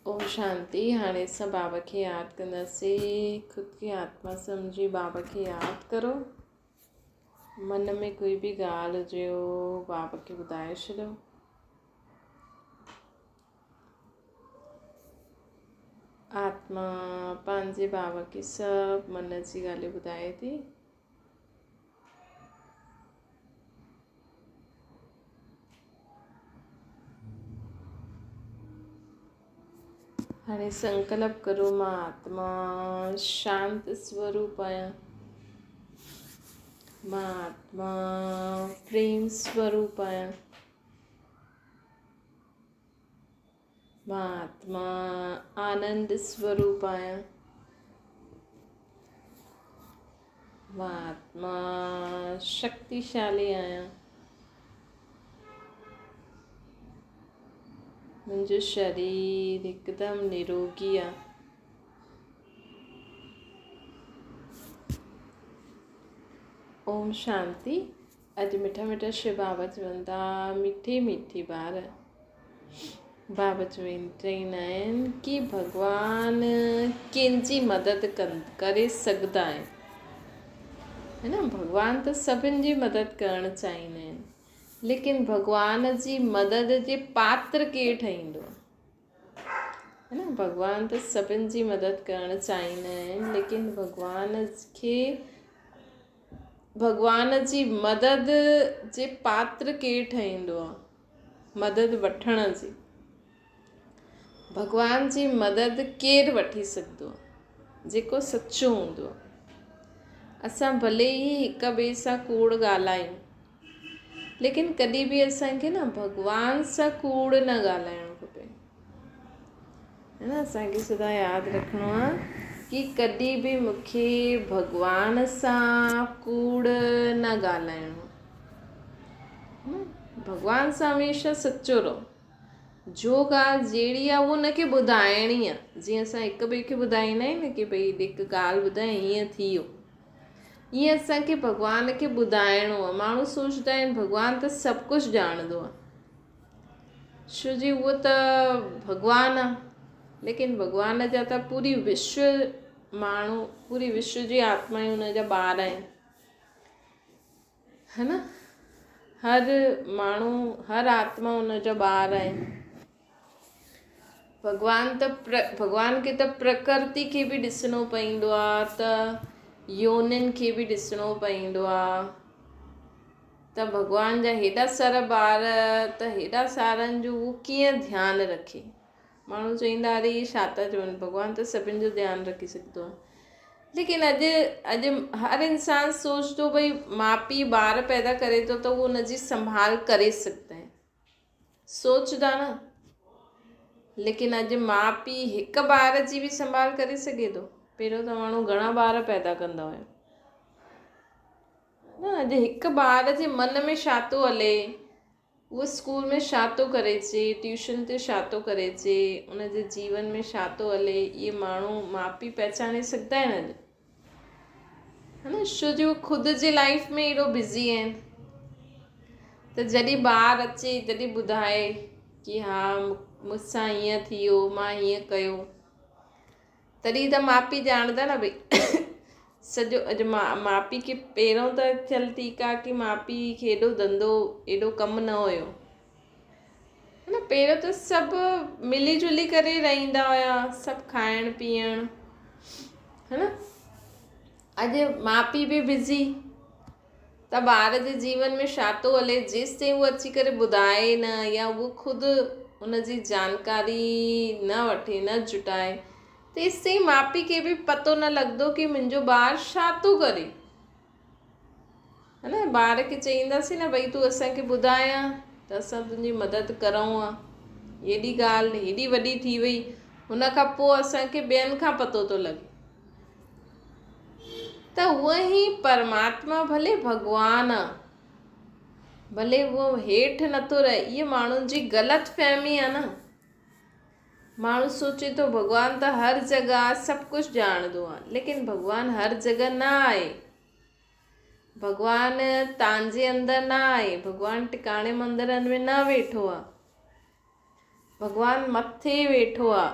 اوم شانتي هاڻي اسان بابا کي ياد ڪنداسين خود کي آتما سمجهي بابا کي ياد ڪرو من ۾ ڪوئي به ڳالهه هجي بابا کي ٻڌائي ڇڏيو آتما پنهنجي بابا کي سڀ من جي ڳالهيون ٻڌائي ٿي هاڻي سنڪلپ ڪرو مان آتما شانت سوروپ آهيان مان آتما پريم سوروپ آهيان مان آتما آنند سوروپ آهيان مان آتما شڪتيشالي آهيان منهنجو شرير هڪدم نروگي آهي اوم شانتي اڄ مٺا مٺا شو بابا چون ٿا مٺي مٺي ٻار بابا چون آهن ڪي ڀڳوان ڪنهن جي مدد ڪري سگهندا آهن ہے نا ڀڳوان ته سڀن جي مدد ڪرڻ چاهيندا آهن ليڪن ڀڳوان جي مدد جي پاتر ڪير ٺهيندو ہے نا ڀڳوان ته سڀن جي مدد ڪرڻ چاهيندا آهن ليڪن ڀڳوان کي ڀڳوان جي مدد جي پاتر ڪير ٺهيندو آ؟ مدد وٺڻ جي. ڀڳوان جي مدد ڪير وٺي سگهندو آ؟ جيڪو سچو هوندو آ. اسان ڀلي ئي هڪ ٻئي سان ڪوڙ ڳالهايون ليڪن ڪڏهن به اسان کي نه ڀڳوان سان ڪوڙ نه ڳالهائڻو کپي. ہے نه اسان کي سدا ياد رکڻو آ ڪي ڪڏهن به مون کي ڀڳوان سان ڪوڙ نه ڳالهائڻو آ ڀڳوان سان هميشه سچو رهو جو ڳالهه جهڙي آ اهو ان کي ٻڌائڻي آ جيئن اسان هڪ ٻئي کي ٻڌائيندا آهيون نه ڪي ڀئي هڪ ڳالهه ٻڌائي هيئن ٿي ويو ائين اسان کي ڀڳوان کي ٻڌائڻو آ ماڻهو سوچدا آهن ڀڳوان ته سڀ ڪجهه ڄاڻندو آ شو جي اهو ته ڀڳوان آ ليڪن ڀڳوان جا ته پوري وشو ماڻهو پوري وشو جي آتمائون ان جا ٻار آهن هي نه هر ماڻهو هر آتما ان جا ٻار آهن ڀڳوان ته ڀڳوان کي ته پرڪرتي کي به ڏسڻو پوندو آ ته يونين کي به ڏسڻو پوندو آ ته ڀڳوان جا هيڏا سارا ٻار ته هيڏا سارن جو هو ڪيئن ڌيان رکي؟ ماڻهو چئيندا اري هي ڇا ٿا چون ڀڳوان ته سڀن جو ڌيان رکي سگهندو آهي ليڪن اڄ اڄ هر انسان سوچ ٿو ڀئي ماء پيء ٻار پيدا ڪري ٿو ته هو ان جي سنڀال ڪري سگهندا آهن سوچدا نه ليڪن اڄ ماء پيء هڪ ٻار جي به سنڀال ڪري سگهي ٿو پهريون ته ماڻهو گهڻا ٻار پيدا ڪندا هيا نه اڄ هڪ ٻار جي من ۾ ڇا ٿو هلي، اهو اسڪول ۾ ڇا ٿو ڪري اچي، ٽيوشن تي ڇا ٿو ڪري اچي، ان جي جيون ۾ ڇا ٿو هلي، اهي ماڻهو ماء پيء پهچاني سگهندا آهن اڄ؟ ها نه ڇو جو خود جي لائيف ۾ ايڏو بزي آهن ته جڏهن ٻار اچي تڏهن ٻڌائي ڪي ها مون سان هيئن ٿي ويو مان هيئن ڪيو تڏهن ته ماء پيء ڄاڻندا نه ڀئي سڄو اڄ ماء پيء کي پهريون ته چل ٺيڪ آهي ڪي ماء پيء کي ايڏو ڌنڌو ايڏو ڪم نه هيو نه پهريون ته سڀ ملي جلي ڪري رهندا هيا سڀ کائڻ پيئڻ ها نه اڄ ماء پيء به بزي ته ٻار جي جيون ۾ ڇا ٿو هلي جيستائين هو اچي ڪري ٻڌائي نه يا هو خود ان جي جانڪاري نه وٺي نه جٽائي تيستائين ماء پيء کي به پتو نه لڳندو ڪي منهنجو ٻار ڇا ٿو ڪري ها نه ٻار کي چئينداسين نه ڀئي تون اسان کي ٻڌاء ها ته اسان تنهنجي مدد ڪرون ها هيڏي ڳالهه هيڏي وڏي ٿي وئي هن کان پوء اسان کي ٻين کان پتو ٿو لڳي ته هونئن ئي پرماتما ڀلي ڀڳوان آ، ڀلي اهو هيٺ نٿو رهي، اهي ماڻهن جي غلط فهمي آ نه. ماڻهو سوچي ٿو ڀڳوان ته هر جڳهه آ، سڀ ڪجهه ڄاڻندو آ، ليڪن ڀڳوان هر جڳهه نه آهي. ڀڳوان تان جي اندر نه آهي، ڀڳوان ٽڪاڻي مندرن ۾ نه ويٺو آ. ڀڳوان مٿي ويٺو آ.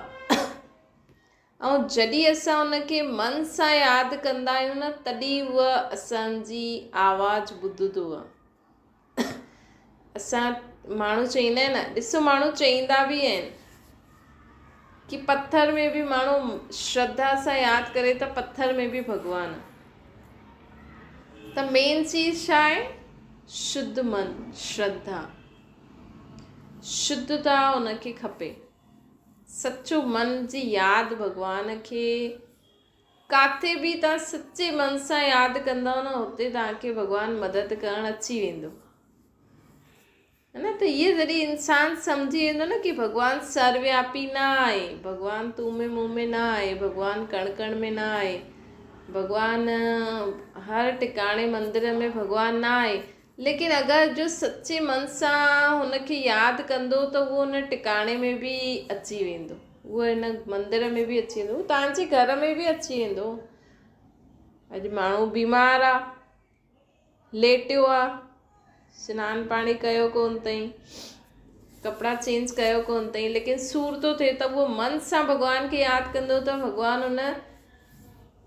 ۽ جڏهن اسان ان کي من سان ياد ڪندا آهيون نه تڏهن اهو اسان جي آواز ٻڌندو آهي. اسان ماڻهو چئيندا آهن نه ڏسو ماڻهو چئيندا به آهن ڪي پٿر ۾ به ماڻهو شرڌا سان ياد ڪري ته پٿر ۾ به ڀڳوان آهي. ته مين چيز ڇا آهي؟ شڌ من، شرڌا، شڌتا ان کي کپي. سچو من جي ياد ڀڳوان کي ڪاٿي به توهان سچي من سان ياد ڪندؤ نه اتي توهان کي ڀڳوان مدد ڪرڻ اچي ويندو نه ته اهي جڏهن انسان سمجهي ويندو نه ڪي ڀڳوان سروياپي نه آهي ڀڳوان تون ۾ مون ۾ نه آهي ڀڳوان ڪڻ ڪڻ ۾ نه آهي ڀڳوان هر ٽڪاڻي مندر ۾ ڀڳوان نه آهي ليڪن اگر جو سچي من سان هن کي ياد ڪندو ته اهو ان ٽڪاڻي ۾ به اچي ويندو. اهو ان مندر ۾ به اچي ويندو. اهو توهان جي گهر ۾ به اچي ويندو. اڄ ماڻهو بيمار آ، ليٽيو آ، سنان پاڻي ڪيو ڪونه اٿئي، ڪپڙا چينج ڪيو ڪونه اٿئي، ليڪن سور ٿو ٿئي ته اهو من سان ڀڳوان کي ياد ڪندو ته ڀڳوان ان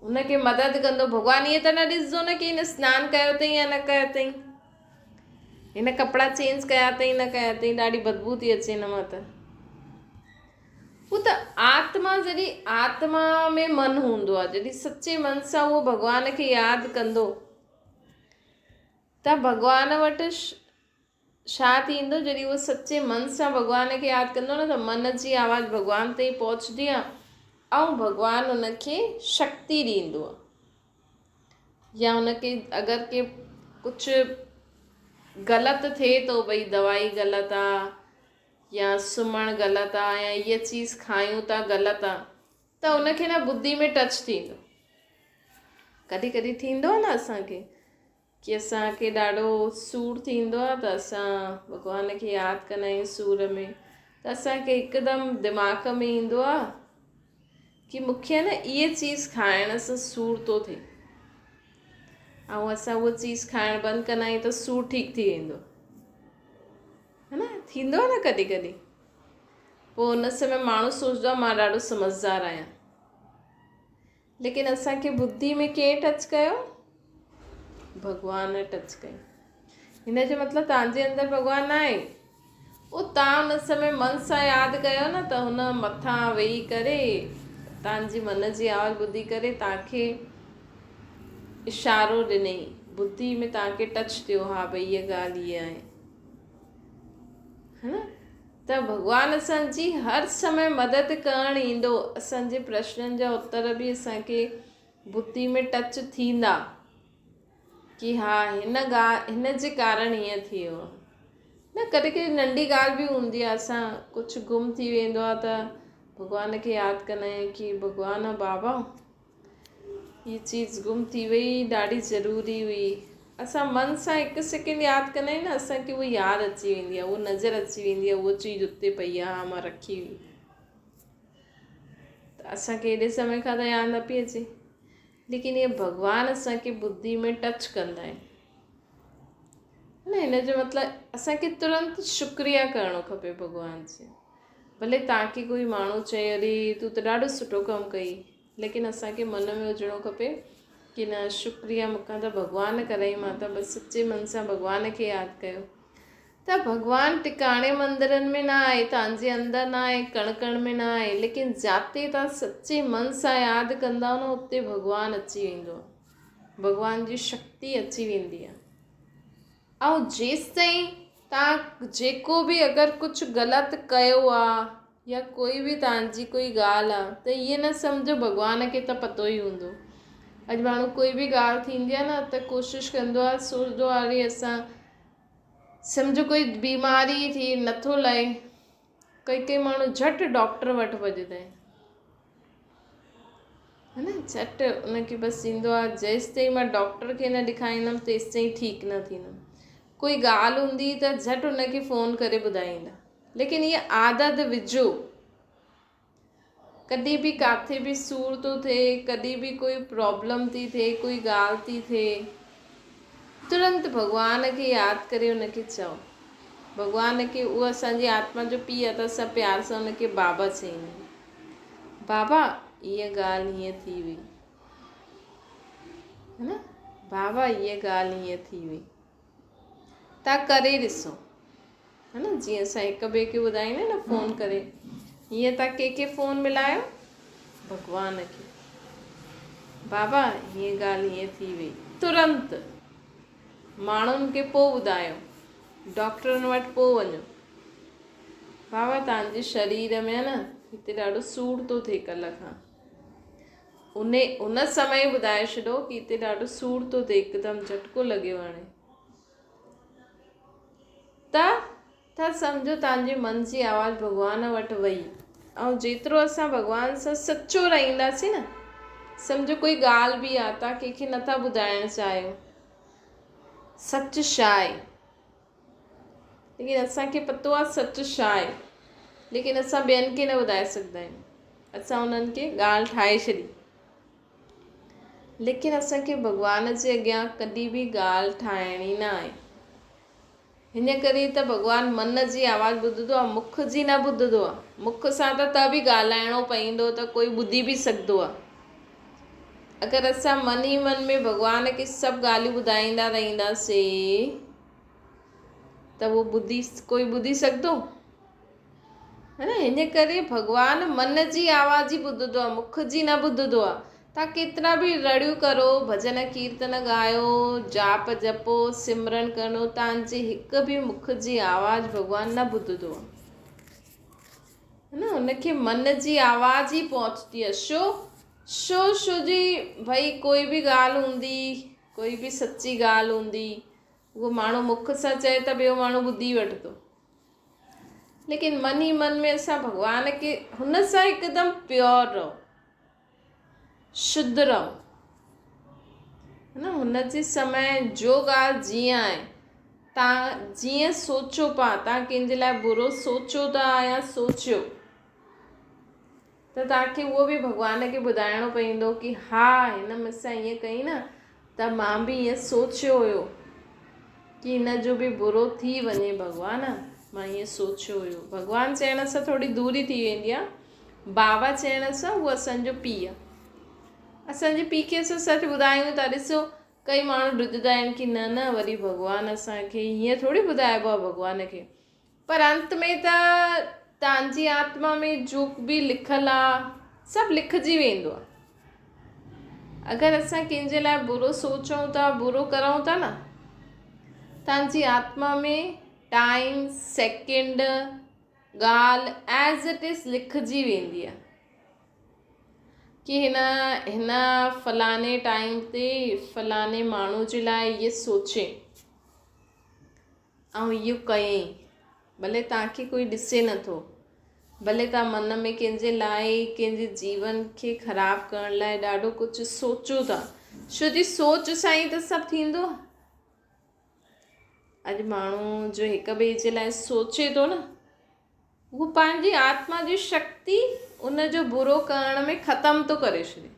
هن کي مدد ڪندو. ڀڳوان ائين ته نه ڏسندو نه ڪي هن سنان ڪيو اٿئي يا نه ڪيو اٿئي، هن ڪپڙا چينج ڪيا اٿئي نه ڪيا اٿئي، ڏاڍي بدبو ٿي اچي هن مان ته. هو ته آتما جڏهن آتما ۾ من هوندو آهي، جڏهن سچي من سان اهو ڀڳوان کي ياد ڪندو ته ڀڳوان وٽ ڇا ٿيندو جڏهن اهو سچي من سان ڀڳوان کي ياد ڪندو نه ته من جي آواز ڀڳوان تائين پهچندي آهي ۽ ڀڳوان ان کي شڪتي ڏيندو آهي يا ان کي اگر ڪي ڪجهه غلط ٿئي ٿو ڀئي دوائي غلط آ يا سمهڻ غلط آ يا هيء چيز کايون ٿا غلط آ ته ان کي نه ٻڌي ۾ ٽچ ٿيندو ڪڏهن ڪڏهن ٿيندو آ نه اسان کي ڪي اسان کي ڏاڍو سور ٿيندو آهي ته اسان ڀڳوان کي ياد ڪندا آهيون سور ۾ ته اسان کي هڪدم دماغ ۾ ايندو آهي ڪي مون کي نه اهي چيز کائڻ سان سور ٿو ٿئي ۽ اسان اهو چيز کائڻ بند ڪندا آهيون ته سور ٺيڪ ٿي ويندو آهي نه ٿيندو آهي نه ڪڏهن ڪڏهن پوء ان سمي ماڻهو سوچندو آهي مان ڏاڍو سمجهدار آهيان ليڪن اسان کي ٻڌي ۾ ڪنهن ٽچ ڪيو؟ ڀڳوان ٽچ ڪيو. هن جو مطلب توهان جي اندر ڀڳوان نه آهي. او توهان ان سمي من سان ياد ڪيو نه ته هن مٿان ويهي ڪري توهان جي من جي آواز ٻڌي ڪري توهان کي اشارو ڏنئي. ٻڌي ۾ توهان کي ٽچ ٿيو ها ڀئي هيء ڳالهه هيء آهي. ها نه؟ ته ڀڳوان اسان جي هر سمي مدد ڪرڻ ايندو، اسان جي پرشنن جا اتر به اسان کي بڌي ۾ ٽچ ٿيندا ڪي ها هن ڳالهه هن جي ڪارڻ هيئن ٿي ويو آهي. نه ڪڏهن ڪڏهن ننڍي ڳالهه به هوندي آهي اسان ڪجهه گم ٿي ويندو آهي ته ڀڳوان کي ياد ڪندا آهيون ڪي ڀڳوان بابا هي چيز گم ٿي وئي ڏاڍي ضروري هئي اسان من سان هڪ سيڪنڊ ياد ڪندا آهيون نه اسان کي اهو ياد اچي ويندي آهي اهو نظر اچي ويندي آهي اهو چيز اتي پئي آهي ها مان رکي هئي ته اسان کي ايڏي سمي کان ته ياد نه پئي اچي ليڪن اهي ڀڳوان اسان کي ٻڌي ۾ ٽچ ڪندا آهن نه هن جو مطلب اسان کي ترنت شڪريا ڪرڻو کپي ڀڳوان جي ڀلي توهان کي ڪوئي ماڻهو چئي اري تون ته ڏاڍو سٺو ڪم ڪئي ليڪن اسان کي من ۾ هجڻو کپي ڪي نه شڪريه مون کان ته ڀڳوان ڪرائي مان ته بس سچي من سان ڀڳوان کي ياد ڪيو ته ڀڳوان ٽڪاڻي مندرن ۾ نه آهي توهان جي اندر نه آهي ڪڻ ڪڻ ۾ نه آهي ليڪن جاتي توهان سچي من سان ياد ڪندا نه اتي ڀڳوان اچي ويندو ڀڳوان جي شڪتي اچي ويندي آهي ۽ جيستائين توهان جيڪو به اگر ڪجهه غلط ڪيو آ يا ڪوئي به توهان جي ڪوئي ڳالهه آ ته ائين نه سمجهو ڀڳوان کي ته پتو ئي هوندو. اڄ ماڻهو ڪوئي به ڳالهه ٿيندي آ نه ته ڪوشش ڪندو آ سوچندو آ اري اسان سمجهو ڪوئي بيماري ٿي نٿو لهي ڪئي ڪئي ماڻهو جهٽ ڊاڪٽر وٽ ڀڄندا آهن ها نه جهٽ ان کي بس ايندو آ جيستائين مان ڊاڪٽر کي نه ڏيکاريندم تيستائين ٺيڪ نه ٿيندم ڪوئي ڳالهه هوندي ته جهٽ ان کي فون ڪري ٻڌائيندا ليڪن هيء عادت وجهو. ڪڏهن به ڪاٿي به سور ٿو ٿئي، ڪڏهن به ڪوئي پرابلم ٿي ٿئي، ڪوئي ڳالهه ٿي ٿئي، ترنت ڀڳوان کي ياد ڪري ان کي چئو. ڀڳوان کي اهو اسان جي آتما جو پيء آهي ته اسان پيار سان ان کي بابا چئيندا آهيون. بابا! هيء ڳالهه هيئن ٿي وئي. ها نه بابا هيء ڳالهه هيئن ٿي وئي. توهان ڪري ڏسو. ها نه جيئن اسان هڪ ٻئي کي ٻڌائيندا آهيون نه فون ڪري. هيئن توهان ڪنهن کي فون ملايو؟ ڀڳوان کي. بابا هيء ڳالهه هيئن ٿي وئي. ترنت ماڻهن کي پوء ٻڌايو. ڊاڪٽرن وٽ پوء وڃو. بابا توهان جي شرير ۾ آهي نه هتي ڏاڍو سور ٿو ٿئي ڪلهه کان. انهي ان سمي ئي ٻڌائي ڇڏو ڪي هتي ڏاڍو سور ٿو ٿئي هڪدم جهٽڪو لڳيو هاڻي. ته ٿا سمجهو توهان جي من جي آواز ڀڳوان وٽ وئي ۽ جيترو اسان ڀڳوان سان سچو رهنداسين نه سمجهو ڪوئي ڳالهه به آ توهان ڪنهن کي نٿا ٻڌائڻ چاهيو سچ ڇا آهي ليڪن اسان کي پتو آهي سچ ڇا آهي ليڪن اسان ٻين کي نه ٻڌائي سگهندا آهيون اسان انهن کي ڳالهه ٺاهي ڇڏي ليڪن اسان کي ڀڳوان جي اڳيان ڪڏهن به ڳالهه ٺاهڻي نه آهي هن ڪري ته ڀڳوان من جي آواز ٻڌندو آهي مک جي نه ٻڌندو آهي مک سان ته ته به ڳالهائڻو پوندو ته ڪوئي ٻڌي به سگهندو آهي اگر اسان من ئي من ۾ ڀڳوان کي سڀ ڳالهيون ٻڌائيندا رهنداسين ته اهو ٻڌي ڪوئي ٻڌي سگهندو؟ ها نه هن ڪري ڀڳوان من جي آواز ئي ٻڌندو آهي مک جي نه ٻڌندو آهي تان ڪيترا به رڙيون ڪرو ڀڄن ڪيرتن ڳايو جاپ جپو سمرن ڪرو تان جي هڪ به مک جي آواز ڀڳوان نه ٻڌندو آهي نه هن کي من جي آواز ئي پهچندي آهي شو شو شو جي ڀئي ڪوئي به ڳالهه هوندي ڪوئي به سچي ڳالهه هوندي اهو ماڻهو مک سان چئي ته ٻيو ماڻهو ٻڌي وٺندو ليڪن من ئي من ۾ اسان ڀڳوان کي هن سان هڪدم پيور رهو شڌ رهو نه هن جي سمي جو ڳالهه جيئن آهي تان جيئن سوچو پا تان ڪنهن جي لاء برو سوچو ٿا يا سوچيو ته تان کي اهو به ڀڳوان کي ٻڌائڻو پوندو ڪي ها هن مون سان ائين ڪئي نه ته مان به ائين سوچيو هيو ڪي هن جو به برو ٿي وڃي ڀڳوان مان ائين سوچيو هيو ڀڳوان چئڻ سان ٿوري دوري ٿي ويندي آهي بابا چئڻ سان هو اسان جو پيء آ. اسان جي پيء کي اسان سچ ٻڌايون ٿا ڏسو ڪئي ماڻهو ڊڄندا آهن ڪي نه نه وري ڀڳوان اسان کي هيئن ٿوري ٻڌائبو آ ڀڳوان کي پر انت ۾ ته تان جي آتما ۾ جو به لکل آ سڀ لکجي ويندو آ. اگر اسان ڪنهن جي لاء برو سوچون ٿا برو ڪرون ٿا نه تان جي آتما ۾ ٽائيم سيڪنڊ ڳالهه ايز it از لکجي ويندي آهي ڪي هن هن فلاڻي ٽائيم تي فلاڻي ماڻهو جي لاء اهي سوچي ۽ اهو ڪيائين ڀلي توهان کي ڪوئي ڏسي نٿو ڀلي توهان من ۾ ڪنهن جي لاء ڪنهن جي جيون کي خراب ڪرڻ لاء ڏاڍو ڪجهه سوچو ٿا ڇو جي سوچ سان ئي ته سڀ ٿيندو آهي اڄ ماڻهو جو هڪ ٻئي جي لاء سوچي ٿو نه اهو پنهنجي آتما جي شڪتي ان جو برو ڪرڻ ۾ ختم ٿو ڪري ڇڏي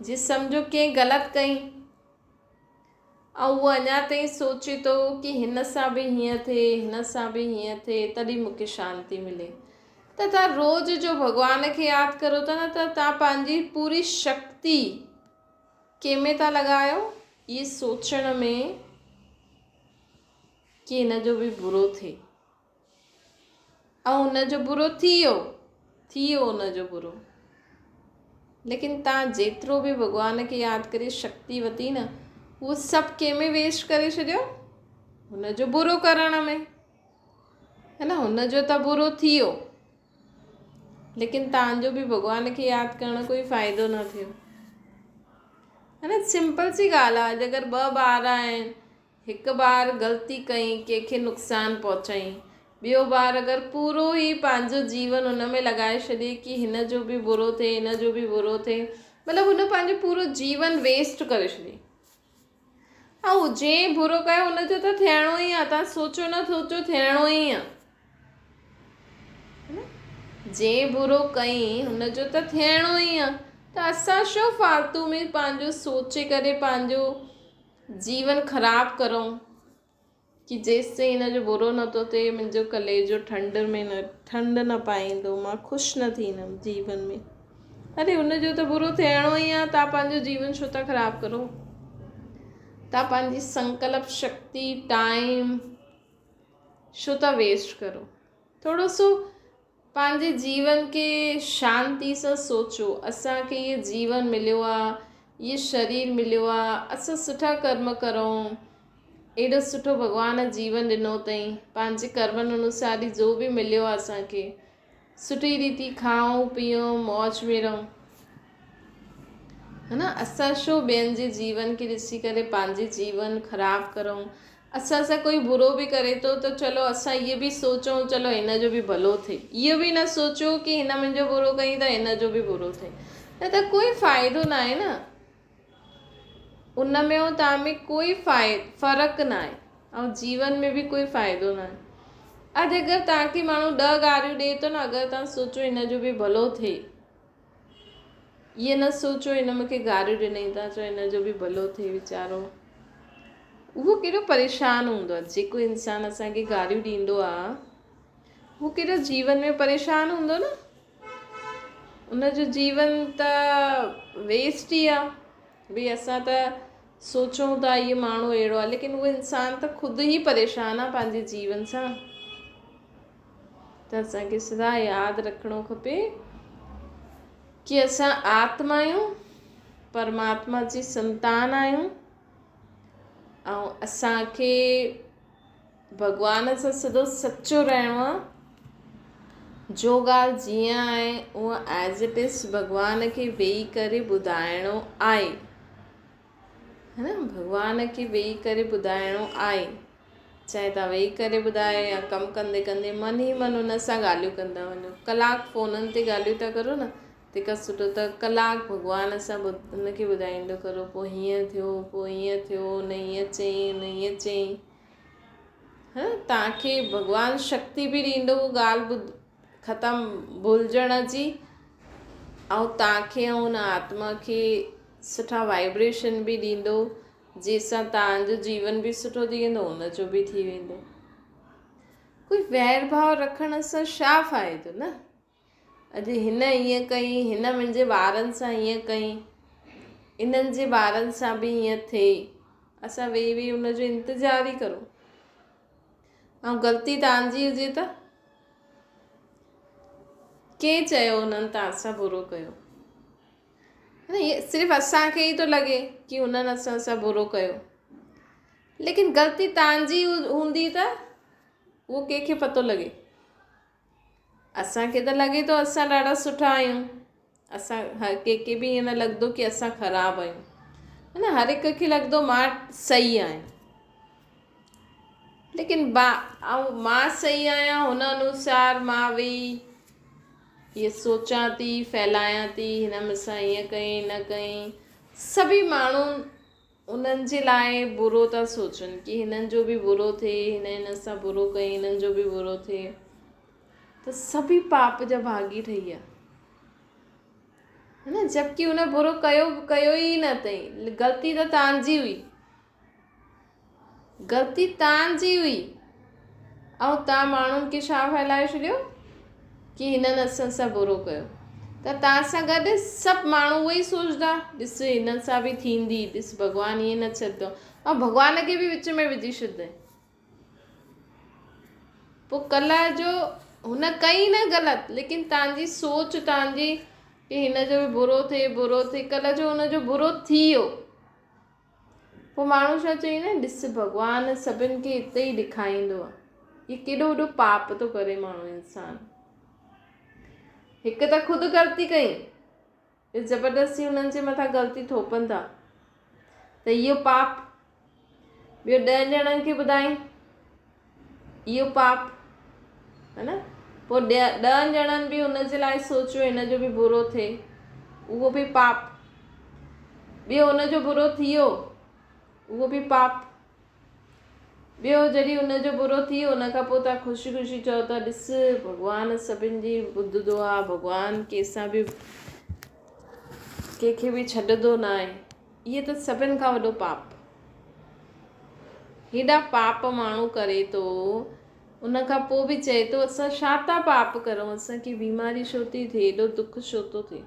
جي سمجهو ڪنهن غلط ڪئي ۽ اهو اڃا تائين سوچي ٿو ڪي هن سان به هيئن ٿئي هن سان به هيئن ٿئي تڏهن مون کي شانتي ملي ته تان روز جو ڀڳوان کي ياد ڪرو ٿا نه ته تان پنهنجي پوري شڪتي ڪنهن ۾ ٿا لڳايو؟ اهي سوچڻ ۾ ڪي هن جو به برو ٿئي ۽ هن جو برو ٿي ويو ٿي ويو هن جو برو ليڪن تان جيترو به ڀڳوان کي ياد ڪري شڪتي وتي نه اهو سڀ ڪنهن ۾ ويسٽ ڪري ڇڏيو هن جو برو ڪرڻ ۾ هي نه هن جو ته برو ٿي ويو ليڪن تان جو به ڀڳوان کي ياد ڪرڻ ڪوئي فائدو نه ٿيو هي نه سمپل سي ڳالهه آهي اگر ٻه ٻار آهن هڪ ٻار غلطي ڪئي ڪنهن کي نقصان پهچائين ٻيو ٻار اگر پورو ئي پنهنجو جيون ان ۾ لڳائي ڇڏي ڪي هن جو به برو ٿئي هن جو به برو ٿئي مطلب هن پنهنجو پورو جيون ويسٽ ڪري ڇڏي ۽ جنهن برو ڪيو ان جو ته ٿيڻو ئي آهي تان سوچو نه سوچو ٿيڻو ئي آهي جنهن برو ڪئين هن جو ته ٿيڻو ئي آ ته اسان ڇو فالتو ۾ پنهنجو سوچي ڪري پنهنجو جيون خراب ڪرون ڪي جيستائين هن جو برو نه ٿو ٿئي منهنجو ڪليجو ٺنڊ ۾ نه ٺنڊ نه پائيندو مان خوش نه ٿيندم جيون ۾ اري ان جو ته برو ٿيڻو ئي آ، توهان پنهنجو جيون ڇو ٿا خراب ڪرو؟ توهان پنهنجي سنڪلپ شڪتي، ٽائيم ڇو ٿا ويسٽ ڪرو؟ ٿورو سو پنهنجي جيون کي شانتي سان سوچو، اسان کي هيء جيون مليو آ، هيء شرير مليو آ، اسان سٺا ڪرم ڪرون، ايڏو سٺو ڀڳوان جيون ڏنو اٿئي، پنهنجي ڪرمن انوسار ئي جو به مليو آ اسان کي، سٺي ريتي کائون پيئون موج ۾ رهون. ها نه اسان ڇو ٻين جي جيون کي ڏسي ڪري پنهنجي جيون خراب ڪرون، اسان سان ڪوئي برو به ڪري ٿو ته چلو اسان اهو به سوچون چلو هن جو به ڀلو ٿئي اهو به نه سوچو ڪي هن منهنجو برو ڪئي ته هن جو به برو ٿئي نه ته ڪوئي فائدو نه آهي نه ان ۾ ۽ توهان ۾ ڪوئي فرق نه آهي ۽ جيون ۾ به ڪوئي فائدو نه آهي اڄ اگر توهان کي ماڻهو ڏهه گاريون ڏئي ٿو نه اگر توهان سوچو هن جو به ڀلو ٿئي ائين نه سوچو هن مون کي گاريون ڏنائين ته چئو هن جو به ڀلو ٿئي ويچارو اهو ڪيڏو پريشان هوندو آهي جيڪو انسان اسان کي گاريون ڏيندو آهي اهو ڪيڏو جيون ۾ پريشان هوندو نه ان جو جيون ته ويسٽ ئي آهي ڀئي اسان ته سوچون ٿا اهو ماڻهو اهڙو آهي ليڪن اهو انسان ته خود ئي پريشان آهي پنهنجي جيون سان ته اسان کي سدا ياد رکڻو کپي ڪي اسان آتما آهيون، پرماتما جي سنتان آهيون ۽ اسان کي ڀڳوان سان سڌو سچو رهڻو آهي. جو ڳالهه جيئن آهي اها ايز it is ڀڳوان کي ويهي ڪري ٻڌائڻو آهي. ها نه ڀڳوان کي ويهي ڪري ٻڌائڻو آهي. چاهي توهان ويهي ڪري ٻڌايو يا ڪم ڪندي ڪندي من ئي من ان سان ڳالهيون ڪندا وڃو. ڪلاڪ فونن تي ڳالهيون ٿا ڪرو نه تنهن کان سٺو ته ڪلاڪ ڀڳوان سان ان کي ٻڌائيندو ڪرو پوء هيئن ٿيو پوء هيئن ٿيو هن هيئن چيائين هن هيئن چيائين ها توهان کي ڀڳوان شڪتي به ڏيندو اهو ڳالهه ٻڌ ختم ڀلجڻ جي ۽ توهان کي ۽ ان آتما کي سٺا وائبريشن به ڏيندو جنهن سان توهان جو جيون به سٺو ٿي ويندو ان جو به ٿي ويندو. ڪوئي وير ڀاء رکڻ سان ڇا فائدو نه؟ اڄ هن ائين ڪئي، هن منهنجي ٻارن سان ائين ڪئي، انهن جي ٻارن سان به ائين ٿئي. اسان ويهي ويهي ان جو انتظار ئي ڪرون. ۽ غلطي توهان جي هجي ته؟ ڪنهن چيو انهن توهان سان برو ڪيو؟ صرف اسان کي ئي ٿو لڳي ڪي هنن اسان سان برو ڪيو ليڪن غلطي توهان جي هوندي ته اهو ڪنهن کي پتو لڳي اسان کي ته لڳي ٿو اسان ڏاڍا سٺا آهيون اسان هر ڪنهن کي به ائين نه لڳندو ڪي اسان خراب آهيون نه هر هڪ کي لڳندو مان صحيح آهيان ليڪن با مان صحيح آهيان هن انوسار مان ويهي هيء سوچان ٿي، ڦهلايان ٿي، هن مون سان ائين ڪيائين، نه ڪيائين. سڀئي ماڻهو انهن جي لاء برو ٿا سوچن ڪي هنن جو به برو ٿئي، هن هن سان برو ڪيائين، هنن جو به برو ٿئي. ته سڀئي پاپ جا ڀاڳي ٺهي ويا. هه نه جبڪه هن برو ڪيو ڪيو ئي نه اٿئي، غلطي ته توهان جي هئي. غلطي توهان جي هئي ۽ توهان ماڻهن کي ڇا ڦهلائي ڇڏيو ڪي هنن اسان سان برو ڪيو ته توهان سان گڏ سڀ ماڻهو اهو ئي سوچدا ڏس هنن سان به ٿيندي ڏس ڀڳوان ائين نه ڇڏندو ۽ ڀڳوان کي به وچ ۾ وجهي ڇڏندي پوء ڪلهه جو هن ڪئي نه غلط ليڪن توهان جي سوچ توهان جي ڪي هن جو به برو ٿئي برو ٿئي ڪلهه جو هن جو برو ٿي ويو پوء ماڻهو ڇا چئي نه ڏس ڀڳوان سڀن کي اتي ئي ڏکائيندو آ. هي ڪيڏو وڏو پاپ ٿو ڪري ماڻهو انسان. هڪ ته خود غلطي ڪئي ٻيو زبردستي انهن جي مٿان غلطي ٿوپن ٿا ته اهو پاپ ٻيو ڏهن ڄڻن کي ٻڌائين اهو پاپ هي نه پوء ڏهن ڄڻن به ان جي لاء سوچيو هن جو به برو ٿئي اهو به پاپ ٻيو ان جو برو ٿي ويو اهو به پاپ ٻيو جڏهن ان جو برو ٿي ويو ان کان پوء تان خوشي خوشي چئو ٿا ڏس ڀڳوان سڀن جي ٻڌندو آ ڀڳوان ڪنهن سان به ڪنهن کي به ڇڏندو نه آهي اهي ته سڀن کان وڏو پاپ هيڏا پاپ ماڻهو ڪري ٿو ان کان پوء به چئي ٿو اسان ڇا ٿا پاپ ڪرون اسان کي بيماري ڇو ٿي ٿئي ايڏو دک ڇو ٿو ٿئي.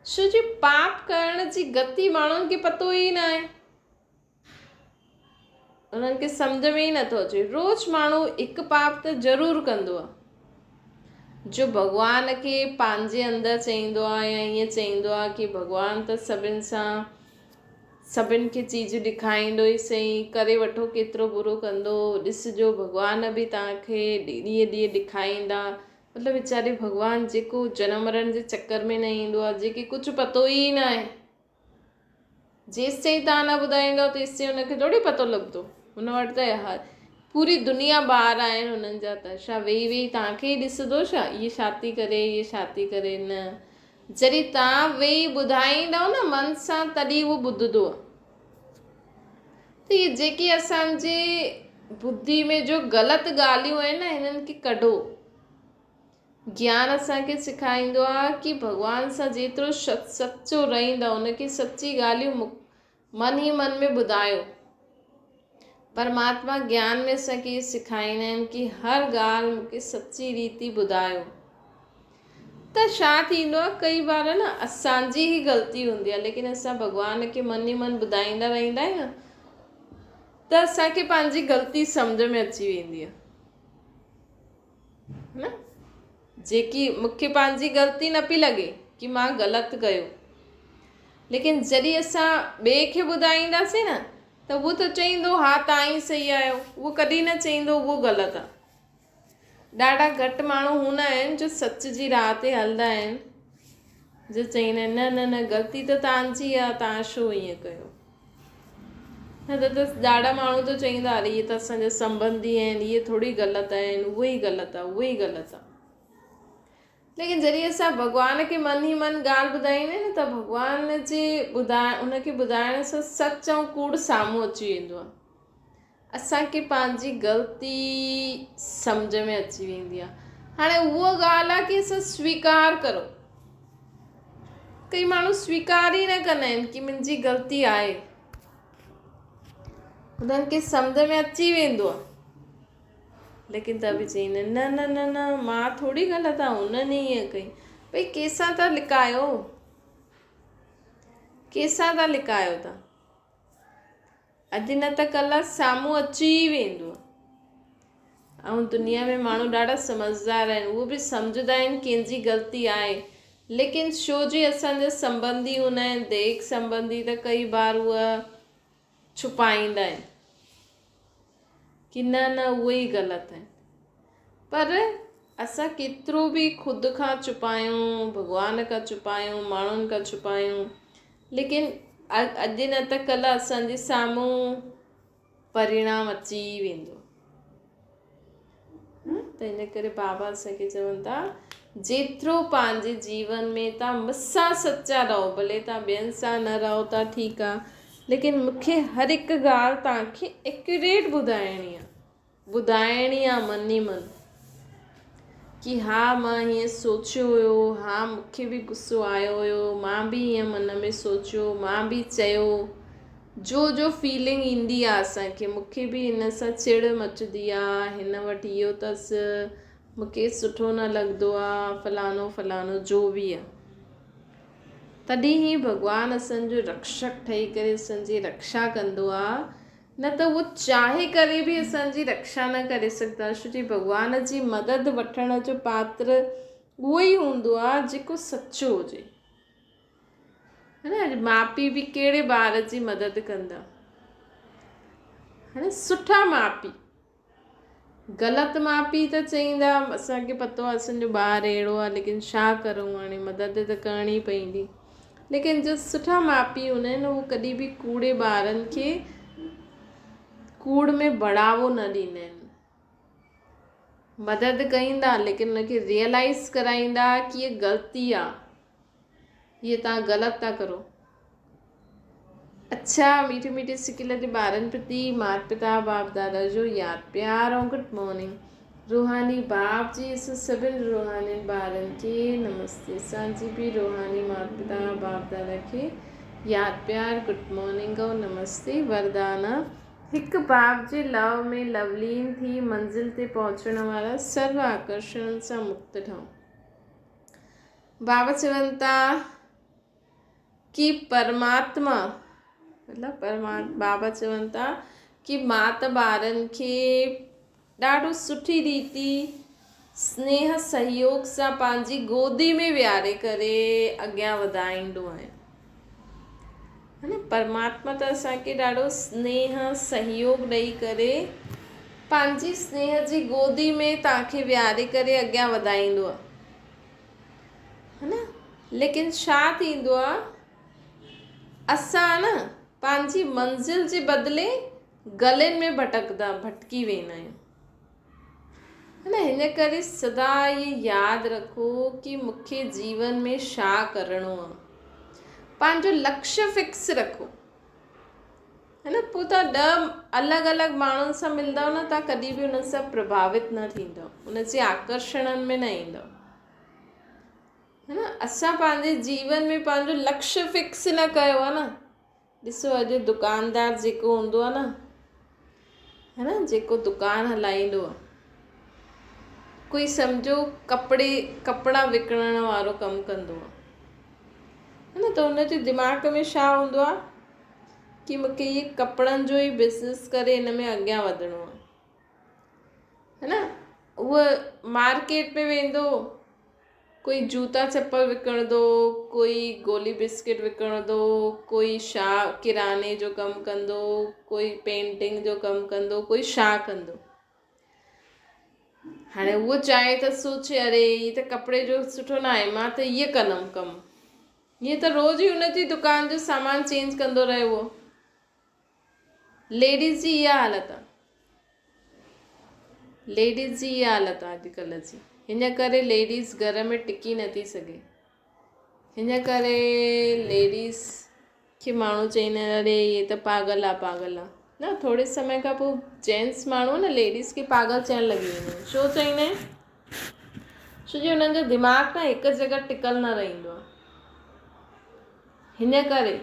ڇو جو پاپ ڪرڻ جي گتي ماڻهن کي پتو ئي نه آهي. انهن کي سمجهه ۾ ئي نٿو اچي. روز ماڻهو هڪ پاپ ته ضرور ڪندو آهي. جو ڀڳوان کي پنهنجي اندر چئيندو آهي يا ائين چئيندو آهي ڪي ڀڳوان ته سڀن سان سڀن کي چيزون ڏکائيندو ئي سهي ڪري وٺو ڪيترو برو ڪندو ڏسجو ڀڳوان به توهان کي ڏينهن ڏينهن ڏکائيندا مطلب ويچاري ڀڳوان جيڪو جنم مرڻ جي چڪر ۾ نه ايندو آهي جيڪي ڪجهه پتو ئي نه آهي. جيستائين توهان نه ٻڌائيندؤ تيستائين هن کي ٿوري پتو لڳندو. هن وٽ ته پوري دنيا ٻار آهن هنن جا ته ڇا ويهي ويهي توهان کي ئي ڏسندو ڇا هيء ڇا ٿي ڪري هيء ڇا ٿي ڪري نه جڏهن توهان ويهي ٻڌائيندؤ نه من سان تڏهن هو ٻڌندو ته هي جيڪي اسان جي ٻڌي ۾ جو غلط ڳالهيون آهن نه هنن کي ڪڍو. گيان اسان کي سيکاريندو آهي ڪي ڀڳوان سان جيترو سچو رهندؤ ان کي سچي ڳالهيون من ئي من ۾ ٻڌايو. پرماتما گيان ۾ اسان کي اهو سيکاريندا آهن ڪي هر ڳالهه مون کي سچي ريتي ٻڌايو. ته ڇا ٿيندو آهي ڪئي بار نه اسان جي ئي غلطي هوندي آهي ليڪن اسان ڀڳوان کي من ئي من ٻڌائيندا رهندا آهيون ته اسان کي پنهنجي غلطي سمجهه ۾ اچي ويندي آهي. نه جيڪي مون کي پنهنجي غلطي نه پئي لڳي ڪي مان غلط ڪيو ليڪن جڏهن اسان ٻئي کي ٻڌائينداسين نه ته اهو ته چئيندو ها توهان ئي صحيح آهيو اهو ڪڏهن نه چئيندو اهو غلط آهي ڏاڍا گهٽ ماڻهو هوندا آهن جو سچ جي راهه تي هلندا آهن جو چئيندا آهن نه نه نه غلطي ته توهان جي آهي توهان ڇو ائين ڪيو نه ته ته ڏاڍا ماڻهو ته چئيندا اري اهي ته اسان جا سنٻنڌي آهن اهي ٿوري غلط آهن اهي ئي غلط آهي اهي ئي غلط آهي ليڪن جڏهن اسان ڀڳوان کي من ئي من ڳالهه ٻڌائيندا آهيون نه ته ڀڳوان جي ٻڌائڻ ان کي ٻڌائڻ سان سچ ۽ ڪوڙ سامهون اچي ويندو آهي اسان کي پنهنجي غلطي سمجهه ۾ اچي ويندي آهي هاڻي اها ڳالهه آهي ڪي اسان سويڪار ڪرو ڪئي ماڻهو سويڪار ئي نه ڪندا آهن ڪي منهنجي غلطي آهي انهن کي سمجهه ۾ اچي ويندو آهي ليڪن ته به چئيندا آهن نه نه نه نه مان ٿوري غلط آهيان انهن ئي ائين ڪئي ڀئي ڪيسان ٿا لڪايو ڪيسان ٿا لڪايو ٿا اڄ نه ته ڪلهه سامهون اچي ئي ويندو. ۽ دنيا ۾ ماڻهو ڏاڍا سمجهدار آهن اهو به سمجهندا آهن ڪنهن جي غلطي آهي ليڪن ڇو جي اسان جا سنٻنڌي هوندا آهن ديک سنٻنڌي ته ڪئي بار اهي ڇپائيندا آهن ڪي نه نه اهي ئي غلط آهن پر اسان ڪيترو به خود کان ڇپايون ڀڳوان کان ڇپايون ماڻهن کان ڇپايون ليڪن اڄ نه ته ڪلهه اسان جي سامهون پرڻام اچي ئي ويندو ته ان ڪري بابا اسان کي چون ٿا جيترو پنهنجي جيون ۾ تان مون سان سچا رهو ڀلي تان ٻين سان نه رهو ٿا ٺيڪ آ ليڪن مون کي هر هڪ ڳالهه توهان کي ايڪيوريٽ ٻڌائڻي آ ٻڌائڻي آ من ئي من ڪي ها مان هيئن سوچيو هيو، ها مون کي به غصو آيو هيو، مان به هيئن من ۾ سوچيو، مان به چيو، جو جو فيلنگ ايندي آ اسان کي، مون کي به هن سان چڙ مچندي آ، هن وٽ اهو اٿس، مون کي سٺو نه لڳندو آ، فلاڻو فلاڻو جو به آ. تڏهن ئي ڀڳوان اسان جو رڪشڪ ٺهي ڪري اسان جي رڪشا ڪندو آ. نه ته اهو چاهي ڪري به اسان جي رڪشا نه ڪري سگهندا ڇو جي ڀڳوان جي مدد وٺڻ جو پاتر اهو ئي هوندو آهي جيڪو سچو هجي ها نه ماء پيء به ڪهڙي ٻار جي مدد ڪندا ها نه سٺا ماء پيء غلط ماء پيء ته چئيندا اسان کي پتو آهي اسان جو ٻار اهڙو آهي ليڪن ڇا ڪرون هاڻي مدد ته ڪرڻي پوندي ليڪن جو سٺا ماء پيء هوندا آهن اهي ڪڏهن به ڪوڙي ٻارن کي ڪوڙ ۾ بڙهاوو نه ڏيندا آهن مدد ڪئيندا ليڪن ان کي ريئلائز ڪرائيندا ڪي هي غلطي آهي هي توهان غلط ٿا ڪرو اڇا ميٺي ميٺي سڪيل جي ٻارن پرتي مات پتا باپ دادا جو ياد پيار ۽ گڊ مارننگ روحاني باپ جي اسان سڀن روحانين ٻارن کي نمستي اسان جي به روحاني مات پتا باپ دادا کي ياد پيار گڊ مارننگ ۽ نمستي وردان هڪ باپ جي لو ۾ لولين ٿي منزل تي پهچڻ وارا سرو آڪرشڻن سان مڪت ٺهون بابا چون ٿا. ڪي پرماتما مطلب پرماتما بابا چون ٿا ڪي مان ته ٻارن کي ڏاڍو سٺي ريتي سنيهه سهيوگ سان پنهنجي گودي ۾ ويهاري ڪري اڳيان وڌائيندو آهيان. ها نه پرماتما ته اسان کي ڏاڍو سنيهه سهيوگ ڏئي ڪري پنهنجي سنيهه جي گودي ۾ توهان کي ويهاري ڪري اڳيان وڌائيندو آهي. ها نه ليڪن ڇا ٿيندو آ اسان نه پنهنجي منزل جي بدلي گلين ۾ ڀٽڪندا ڀٽڪي ويندا آهيون ها نه هن ڪري سدا اهي ياد رکو ڪي مونکي جيون ۾ ڇا ڪرڻو آ پنهنجو لڪشيه فڪس رکو ها نه پوء توهان ڏهه الڳ الڳ ماڻهن سان ملندؤ نه توهان ڪڏهن به انهن سان پرڀاوت نه ٿيندؤ ان جي آڪرشڻن ۾ نه ايندؤ ها نه اسان پنهنجي جيون ۾ پنهنجو لڪشيه فڪس نه ڪيو آهي نه ڏسو اڄ دڪاندار جيڪو هوندو آهي نه ها نه جيڪو دڪان هلائيندو آهي ڪوئي سمجهو ڪپڙي ڪپڙا وڪڻڻ وارو ڪم ڪندو آهي ها نه ته ان جي دماغ ۾ ڇا هوندو آهي ڪي مون کي هي ڪپڙن جو ئي بزنس ڪري هن ۾ اڳيان وڌڻو آهي ها نه اهو مارڪيٽ ۾ ويندو ڪوئي جوتا چپل وڪڻندو ڪوئي گولي بسڪٽ وڪڻندو ڪوئي ڇا ڪراني جو ڪم ڪندو ڪوئي پينٽنگ جو ڪم ڪندو ڪوئي ڇا ڪندو هاڻي اهو چاهي ته سوچي اري هي ته ڪپڙي جو سٺو نه آهي مان ته هيء ڪندم ڪم هيئن ته روز ئي ان جي دڪان جو سامان چينج ڪندو رهيو هو. ليڊيز جي اها حالت آ. ليڊيز جي اها حالت آ اڄڪلهه جي. هن ڪري ليڊيز گهر ۾ ٽڪي نٿي سگهي. هن ڪري ليڊيز کي ماڻهو چئيندا آهن اري هي ته پاڳل آ پاڳل آ. نه ٿوري سمي کان پوء جينٽس ماڻهو نه ليڊيز کي پاڳل چئڻ لڳي ويندا آهن. ڇو چئيندا آهن؟ ڇو جو هنن جو دماغ نه هڪ جڳهه ٽڪل نه رهندو آهي. هن ڪري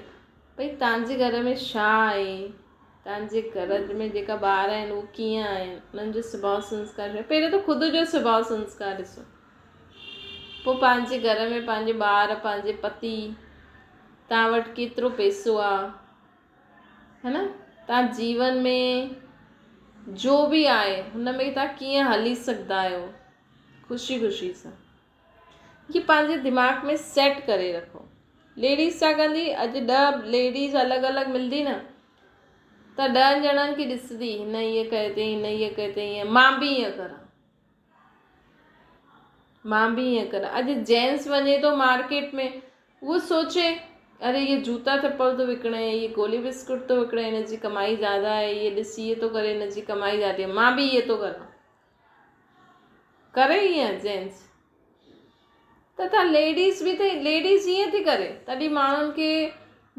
ڀئي توهان جي گهر ۾ ڇا آهي، توهان جي گهر ۾ جيڪا ٻار آهن اهي ڪيئن آهن، انهن جو سڀاء سنسڪار ڇا آهي. پهريون ته خود جو سڀاء سنسڪار ڏسو. پوء پنهنجي گهر ۾ پنهنجي ٻار، پنهنجي پتي، توهان وٽ ڪيترو پئسو آهي. ها نه توهان جيون ۾ جو به آهي هن ۾ توهان ڪيئن هلي سگهندا آهيو خوشي خوشي سان هي پنهنجي دماغ ۾ سيٽ ڪري رکو ليڊيز ڇا ڪندي اڄ ڏهه ليڊيز الڳ الڳ ملندي نه ته ڏهن ڄڻن کي ڏسندي هن هيئن ڪيو اٿئي هن هيئن ڪيو اٿئي هيئن مان به هيئن ڪران مان به ائين ڪران. اڄ جينٽس وڃي ٿو مارڪيٽ ۾ اهو سوچي اري اهي جوتا چپل ٿو وڪڻي اهي گولي بسڪٽ ٿو وڪڻي هن جي ڪمائي زياده آهي اهي ڏس اهي ٿو ڪري هن جي ڪمائي زياده آهي مان به اهي ٿو ڪران ڪري ائين جينٽس ته تان ليڊيز به ته ليڊيز ائين ٿي ڪري تڏهن ماڻهن کي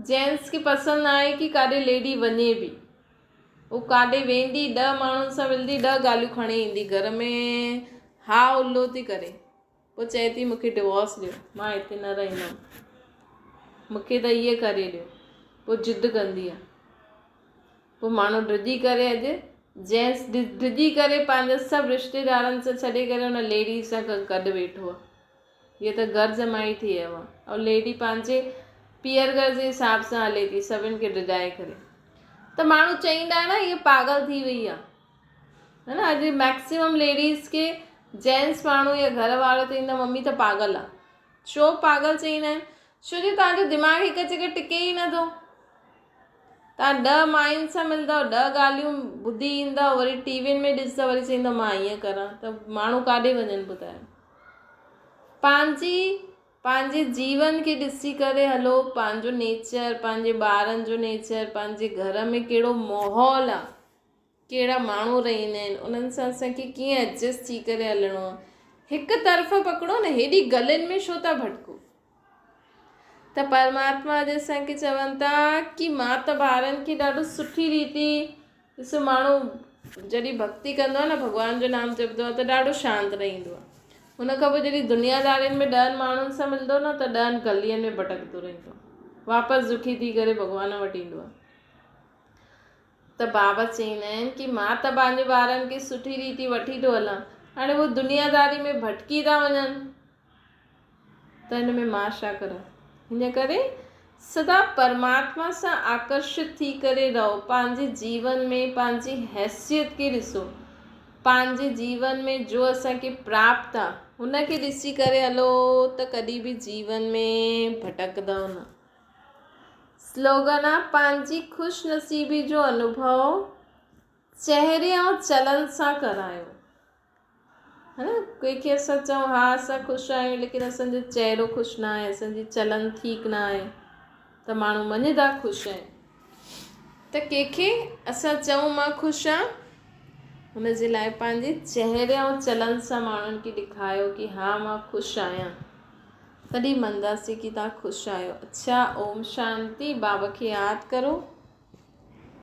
جينٽس کي پسند نه آهي ڪي ڪاڏي ليڊي وڃي به هو ڪاڏي ويندي، ڏهه ماڻهن سان ملندي، ڏهه ڳالهيون کڻي ايندي گهر ۾ ها الو ٿي ڪري. پوء چئي ٿي مون کي ڊوورس ڏيو، مان هتي نه رهندم، مون کي ته ائين ڪري ڏيو. پوء ضد ڪندي آهي. پوء ماڻهو ڊڄي ڪري اڄ جينٽس ڊڄي ڪري پنهنجا سڀ رشتيدارن سان ڇڏي ڪري ان ليڊيز سان گڏ ويٺو آهي. هيء ته گهر جمائي ٿي آيو آهي. او ليڊي پنهنجي پيئر گهر جي حساب سان هلي ٿي، سڀن کي ڊڄائي ڪري. ته ماڻهو چئيندا نه هيء پاڳل ٿي وئي آهي. ها نه اڄ ميڪسيمم ليڊيز کي جينٽس ماڻهو يا گهر وارو چئيندا ممي ته پاڳل آهي. ڇو پاڳل چئيندا آهن؟ ڇو جو توهان جو دماغ هڪ جڳهه ٽڪي ئي نٿو. توهان ڏهه ماين سان ملندؤ، ڏهه ڳالهيون ٻڌي ايندؤ، وري ٽي وين ۾ ڏسندؤ، وري چئيندؤ مان ائين ڪران ته ماڻهو ڪاڏي وڃن ٻڌايو. پنهنجي پنهنجي جيون کي ڏسي ڪري هلو، پنهنجو نيچر، پنهنجي ٻارن جو نيچر، پنهنجي گهر ۾ ڪهڙو ماحول آ، ڪهڙا ماڻهو رهندا آهن، انهن سان اسان کي ڪيئن ايڊجسٽ ٿي ڪري هلڻو آ. هڪ طرف پڪڙو نه، هيڏي گلين ۾ ڇو ٿا ڀٽڪو. ته پرماتما اڄ اسان کي چون ٿا ڪي مان ته ٻارن کي ڏاڍو سٺي ريتي ڏسو ماڻهو جڏهن ڀڪتي ڪندو آهي نه ڀڳوان جو نام جپندو آهي ته ڏاڍو شانت رهندو آهي ان کان پوء جڏهن دنيادارين ۾ ڏهن ماڻهن سان ملندو نه ته ڏهن گلين ۾ ڀٽڪندو رهندو آهي واپس دکي ٿي ڪري ڀڳوان وٽ ايندو آهي ته بابا چئيندا آهن ڪي مان ته پنهنجي ٻارن کي سٺي ريتي وٺي ٿو هلان هاڻي هو دنياداري ۾ ڀٽڪي ٿا وڃن ته هن ۾ مان ڇا ڪران؟ هن ڪري سدا پرماتما سان آڪرشت ٿي ڪري رهو، پنهنجي جيون ۾ پنهنجي حيثيت کي ڏسو، پنهنجي جيون ۾ جو اسان کي پراپت آ، هن کي ڏسي ڪري هلو ته ڪڏهن به جيون ۾ ڀٽڪندؤ نه. سلوگن آ، پنهنجي خوش نصيبي جو انوڀو چهري ۽ چلن سان ڪرايو. ها نه ڪنهن کي اسان چئون ها اسان خوش آهيون ليڪن اسان جو چهرو خوش نه آهي اسان جي چلن ٺيڪ نه آهي ته ماڻهو مڃدا خوش آهن ته ڪنهن کي اسان چئون مان خوش آهيان هن جي لاء پنهنجي چهري ۽ چلن سان ماڻهن کي ڏيکايو ڪي ها مان خوش آهيان تڏهن منداسين ڪي تان خوش آهيو اڇا اوم شانتي بابا کي ياد ڪرو.